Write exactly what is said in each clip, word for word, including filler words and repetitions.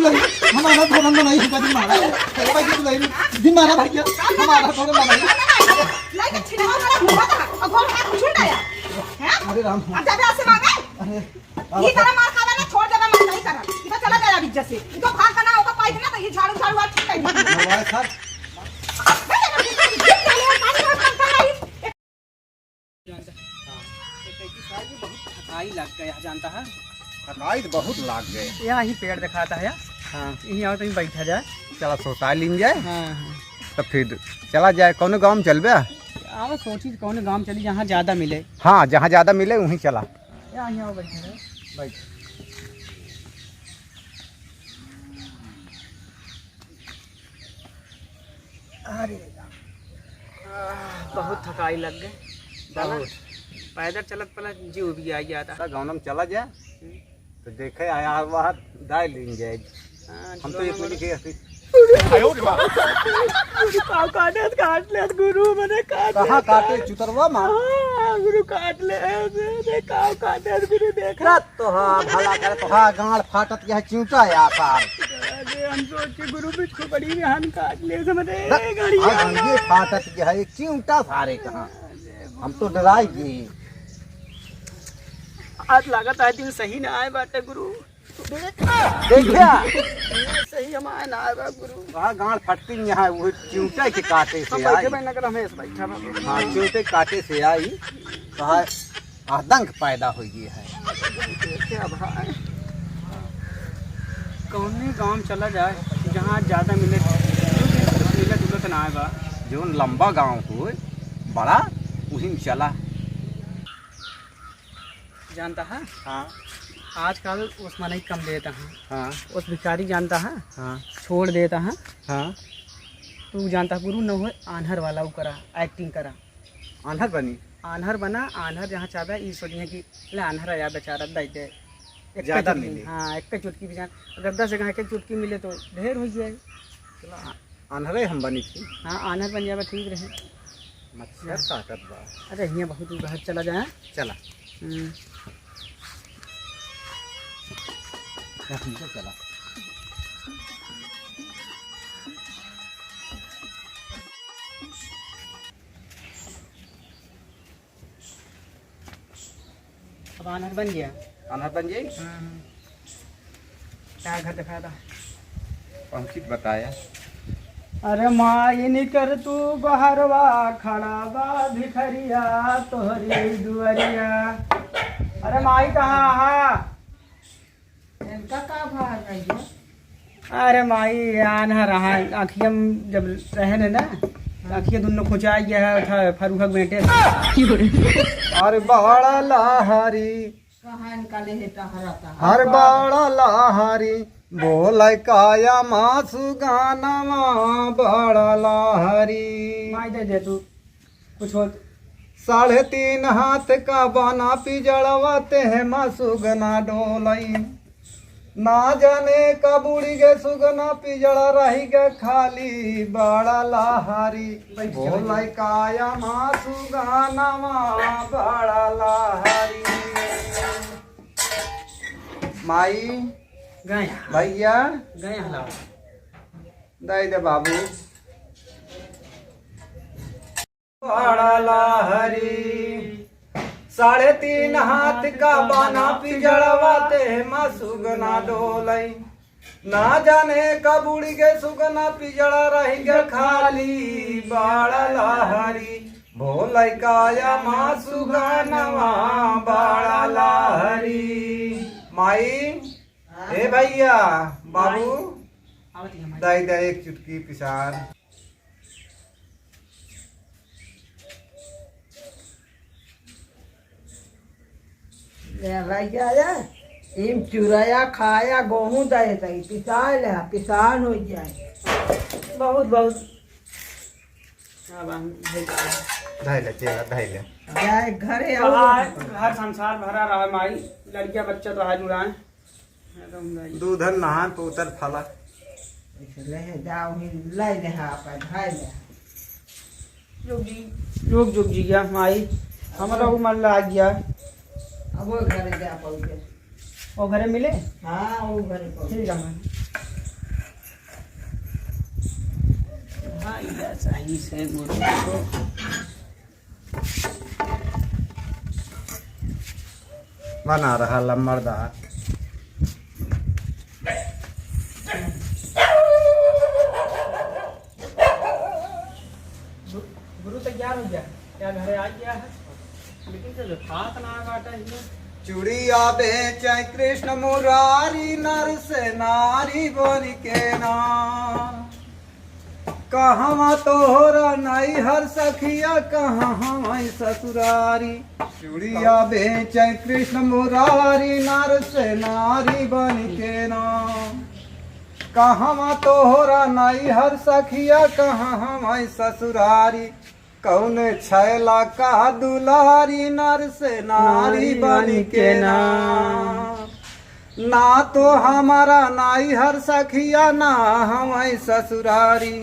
हमारा धर्म नहीं है, दिन मारा। भाई, दिन मारा भैया, हमारा धर्म नहीं। नहीं तो छिनवा वाला घूमत रहा, और घर में कुछ नहीं आया। हैं? अरे राम। अब जाबे ऐसे मांगे? अरे, ये अब तरह मार खावे ना, छोड़ देबे, मैं नहीं करब। ये तो चला जाए अब इज्जत से। ये तो भाग का ना होगा, पाई ना, तो ये झाड़ू, झाड़ू आज ठीक कर दी। मोबाइल सर। जानता है। हाँ। ये कैंची साहब जी बहुत थकाई लग गया, जानता है? थकाई तो बहुत लाग गए। यहाँ ही पेड़ दिखाता है। हाँ। यहीं आओ, तो यहीं बैठा जाए। चला, सोता लीन जाए। हाँ, हाँ। तो फिर चला जाए, कौन गाँव में चलबे? आओ, सोची कौन गाँव में चली, जहाँ ज्यादा मिले। हाँ, जहाँ ज्यादा मिले, वहीं चला। यहाँ, यहाँ आओ, बैठा जाए। बैठ। अरे राम। आह, बहुत थकाई लग गए। बहुत। पैदल चलत पलत जीव भी आ जाता। गाँव में चला जाए। हम्म। तो देखे आया बाहर दाई लीन जाए। हाँ, हम तो एक मिनट के ऐसे। काउ काटे, काट ले गुरु, मने काट कहाँ ले, काटे, काट। चुतरवा मा? हाँ, गुरु काट ले, दे, काउ काटे गुरु, देख। ना तो हाँ, भला करे तो हाँ, गांड फाटत यह चिंटा है आसार। अरे, हम सोचे गुरु भी खोपड़ी में हन काट ले, समझे, हाँ, गाड़ी हाँ, आ। ये फाटत यह एक चिंटा सारे कहाँ। हम तो डराई गए। आज लागत है दिन सही ना आए बाटे गुरु। देखिया। सही हम आए ना आए बा गुरु। वहाँ गांड फटती यहाँ, वो चिंटा के काटे से हम बैठे आई। बैठे ना कर रमेश बैठा बा। हाँ, चिंटे काटे से आई। तो हाँ, आतंक पैदा हो गई है। देखिया भाई। कौने गांव चला जाए, जहाँ ज्यादा मिले, मिले जुलत ना आए बा। जौन लंबा गांव हो, बड़ा, उही में चला। जानता है? हाँ। आजकल उस मनई कम देता है। हाँ। उस भिखारी जानता है? हाँ। छोड़ देता है। हाँ। तू जानता गुरु न हो, आन्हर वाला उ करा, acting करा। आन्हर बनी? आन्हर बना, आन्हर जहाँ चाहबे, ई सोचिए कि ले आन्हर आया बेचारा, दे दे। एक ज्यादा चुटकी, मिले। हाँ, एक चुटकी भी जान। अगर दस जगह एक चुटकी मिले तो ढेर हो जाए। चला। आन्हरे हम बनी थी। हाँ, आन्हर बन जाबे, ठीक रहे। मच्छर काटत बा। अरे, हियाँ बहुत दूर है, चला जाए। चला। हम्म। यहाँ पीछे चला। अब आन्हर बन गया। आन्हर बन जाई? हाँ, हाँ। का घर दिखा दा। पहुँची तो बताया। अरे माई निकर तू बहरवा, खड़ा बा भिखरिया तोहरी दुआरिया। अरे माई कहाँ हा? इनका का भाग है ये? अरे माई, आन्हर रहा, आँखिया में जब रहे ने ना, तो आँखिया दुनो खुंचा गया है, था फरूहक बेटे। अरे बड़ा लहरी। कहाँ इनका ले है टहरा था? हर बड़ा लहरी, बोले काया मासु गानवा बड़ा लहरी। माई दे दे तू। कुछ होत। साढ़े तीन हाथ का बना पिजड़वा, तेह मा सुगना डोलई। ना जाने कब उड़ी गे सुगना, पिजड़ा रही गे खाली, बड़ा लहरी। बैठ जा, बोले बैठ जा। काया मा सुगनवा, बड़ा लहरी। माई, गया। भैया। गया हला। दे दे बाबू। बड़ा लहरी, साढ़े तीन हाथ का बना पिजड़वा, तेह मा सुगना डोलई। ना जाने कब उड़ी गे सुगना, पिजड़ा रही गे खाली। बड़ा लहरी, बोले काया मा सुगनवा, बड़ा लहरी। माई, ए भैया, बाबू, आवत है माई। दे दे एक चुटकी पिसान। ले भाई, क्या है? इम चुरया खाया, गोहूं दे दे, पिसाए ले, पिसान हो जाए। बहुत, बहुत। अब हम धइ ले, चेला, धइ ले। जाए घरे आओ। बाहर घर संसार भरा रहा माई, लड़किया बच्चा तो आज उड़ाए। दूधन नहान पोतर फला। ऐसे ले जाओ ही, ले ले, हाँ, अपन भाई ले। जुग जी, जुग जुग जी गया माई, हमारा उमर लाग गया। अब वो घरे जा पहुँचे। वो घरे मिले? हाँ, वो घरे पहुँचे। ठीक है माई। आइया सही से गुरु को। बना रहा लम्बरदार। गु-, गुरु तैयार हो गया, क्या घरे आ गया है? लेकिन तो खात ना बाटा ही। चूड़िया बेचे कृष्ण मुरारी, नर से नारी बन के ना। कहवा तोहरा नैहर सखिया, कहाँ हमाई ससुरारी। चूड़िया बेचे कृष्ण मुरारी, नर से नारी बन के ना। कहवा तोहरा नैहर सखिया, कहाँ हमाई ससुरारी। कौन छैला का दुलारी, नर से नारी नारी बन बन के के ना। ना। ना तो हमारा नैहर सखिया, ना हमाई ससुरारी।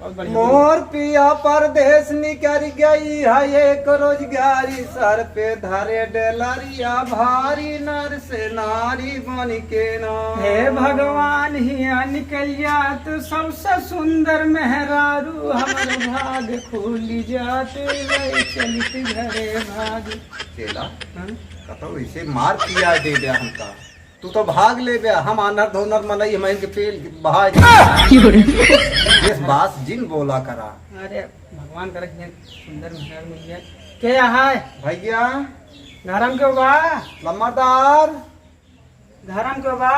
बहुत बढ़िया। मोर पिया परदेस निकर गई है एक रोजगारी, सर पे धरे डेलरिया भारी, नर से नारी बन के ना। हे भगवान, हिया निकल जा तू, सबसे सुंदर मेहरारू, हमर भाग खुल जा तू, ले चलित घरे भाग। चेला, हाँ? कतौ इसे मार पिया दे दे हमका। तू तो भाग ले बे, हम आनर धोनर मनई, हम इनके पेल बहा दे। क्यों रे? इस बात जिन बोला करा। अरे भगवान करे कि सुंदर मेहरारू मिल जाए। के यहाँ है? भैया। घरम के बा? लम्बरदार। घरम के बा?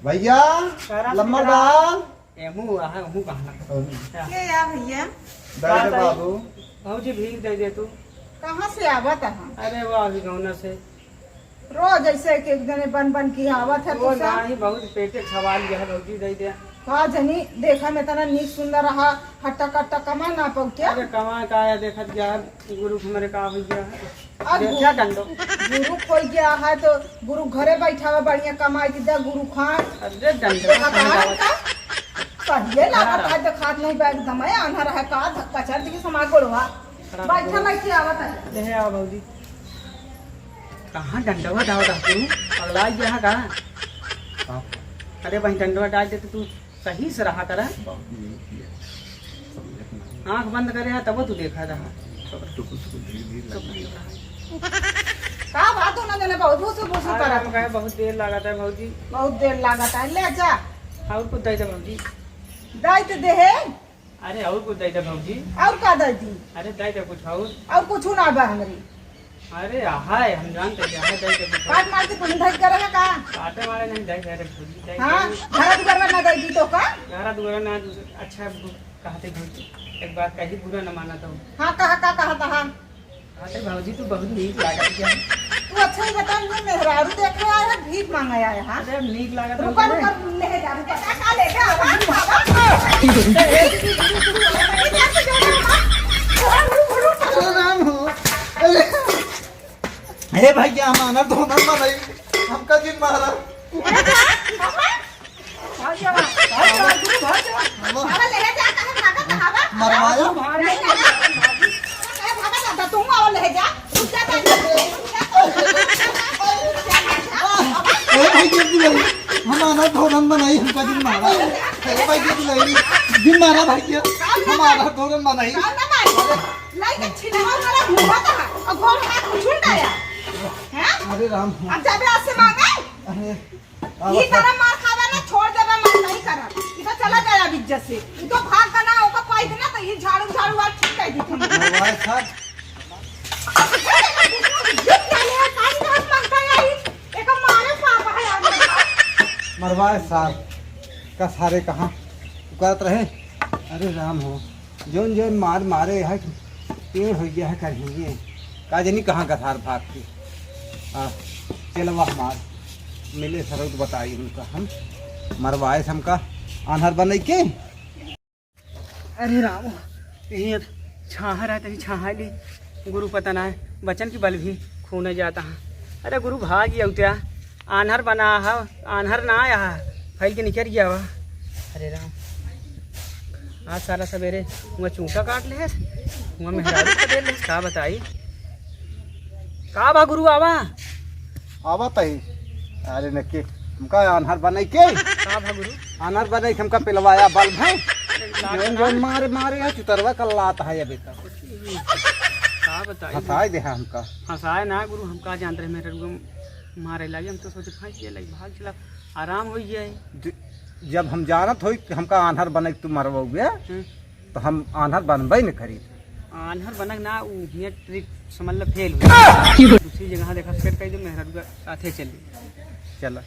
भैया। घरम के लम्बरदार। बा? ए, मुँह आ, मुँह कहाँ लगा? अरे। के या भैया? दे दे बाबू। भौजी भीख दे दे तू। कहाँ से आवत है? अरे वाह, अभी गौना से। रोज ऐसे एक एक जने बन बन के आवत है वो तू सब। नाही, बहुत पेटे खवाल गया है, भौजी दे दे। का जनी, देखा में इतना नीक सुंदर रहा, हट्टा कट्टा कमा ना पौते। अरे कमा का है, देखत गया है, गुरु हमरे का हो गया है। अब दे गु-, जा डंडो। गुरु खोई गया है तो गुरु घरे बैठा हुआ, बढ़िया कमाई के दे गुरु खान। अरे डंडो देखा कहाँ कहाँ है? रहता? पहिले लागत है, देखात नहीं बा एकदम है, आन्हर है का, धक्का चढ़ के समा गोड़वा। खड़ा बैठा हो। लइके आवत है। ले आ भौजी। कहाँ डंडवा डाल रहा तू? पगला गया है का? हाँ। अरे वहीं डंडवा डाल दे तो तू सही से रहा करा। बाबू यही किया। समझत नहीं। आँख बंद करे है तब तू देखा रहा। सब टुकुर टुकुर धीरे धीरे लग गई। का बात हो ना जाने बहुत भूसू भूसू अरे करत हम कहे है। बहुत देर लागत है भौजी। बहुत देर लागत है, ले जा। और कुछ दे दे भौजी। दे तो दे है। अरे और कुछ दे दे भौजी। और का दे दी? अरे दे दे कुछ और। और कुछ ना बा हमरी। अरे हाय, हम जानते हैं, हाय दे दे कुछ और। काट मार के तुम धज करे है का? काटे वाले नहीं दे दे रे भौजी, दे हाँ, दे। घर दुआर ना दे दी तो का? घर दुआर ना, अच्छा कहते भौजी, एक बात कही, बुरा न माना तो। हाँ, कहा का कहता है? अरे भौजी, तू बहुत नीक लागत है। तू अच्छा ही बता, मैं मेहरारू देखे आया है, भीख मांगे आया है? अरे नीक लागत है रुका, मुझे। रुका, ले जा, रुका। का, का ले जा? अरे राम हो। अरे, अरे भैया, हम आनर धोनर मनई, हमका जिन मारा। भाग जा, भाग जा, गुरु, भाग जा। बाबा ले जा, कहे भागत हवा। मरवाया। नहीं, नहीं, नहीं, नहीं, भागत हवा, तुम आओ ले जा। रुक जा, भाग जा। ए भाई, ये भी नहीं। हम आनर धोनर मनई, हमका जिन मारा। ए भाई, ये भी नहीं। जिन मारा भाई, ये। हम आनर धोनर मनई। कौन ना मारी? लाई के छिलवा वाला घूमत है। और घोड़ हाथ उछुल गया। हैं? अरे राम। अब जाबे आज से मांगे? अरे। ई तरह मार खावे ना, छोड़ देबे, मन नहीं करत। ई तो चला जाया बिज्जत से। ई तो भाग का ना, ओका पाई देना तो ई झाड़ू, झाड़ू वाला ठीक कर दी तुम। मरवाए साहब। ये क्या ले, काई बहुत मांगता है ई? एका मारे पापा है यार। मरवाए साहब। का सारे कहाँ करत रहे? अरे राम हो। जौन जौन मार मारे है, पेड़ हो गया है करिए। का जनी कहाँ गसार भाग के। आ, चलवा हमार मिले सरौत बताई उनका हम। मरवाए से हमका आन्हर बनई के। अरे राम, यहीं अब छाहा रहा, तहीं छाहा ली। गुरु पता ना है, बचन की बल भी खूने जाता है। अरे गुरु भाग ही उठा। आन्हर बना हा, आन्हर ना आया हा, फैल के निकर गया वा। अरे राम, आज साला सवेरे हुआ चूंटा काट ले, हुआ मेहरारू का दे ले, का बताई? का बा गुरु आवा? आवा तही। अरे नक्की, हमका आन्हर बनाई के? का बा गुरु? आन्हर बनाई के हमका पिलवाया बल्ब है। जौन, जौन मारे, मारे है, चुतरवा कल्लात है अभी तक। का बताई? फंसाए दे हमका। फंसाए ना गुरु, हम का जानत रहे, मेहररुआ मारे लागे, हम तो सोचे फंस गया, लाइक भाग चला, आराम हो गया है। ज-, जब हम जानत होई कि हमका आन्हर बने के तू मरवाओगे, हम्म। तो हम आन्हर बनबे न करी। आन्हर बनक ना, उ हियाँ ट्रिक समझ ला फेल हो। दूसरी जगह देखा, फिर कह दे, मेहररुआ साथे चली। चला।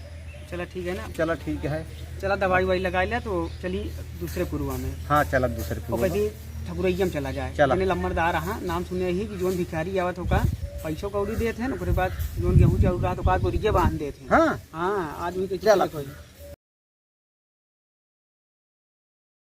चला, ठीक है ना? चला, ठीक है। चला, दवाई ववाई लगा लिया, तो चली दूसरे कुरुआ में। हाँ, चला दूसरे और कुरुआ में। कहीं ठकुरैया में चला जाए। चला। मैंने लम्बरदार रहा, नाम सुने ही कि जोन भिखारी आवत होका, पैसों कौड़ी देत है ना, ओकरे बाद जोन गेहूँ चाउर रहा, तो का गोरिये बांध देत है। हाँ। हाँ, आदमी के चला। चले कोई।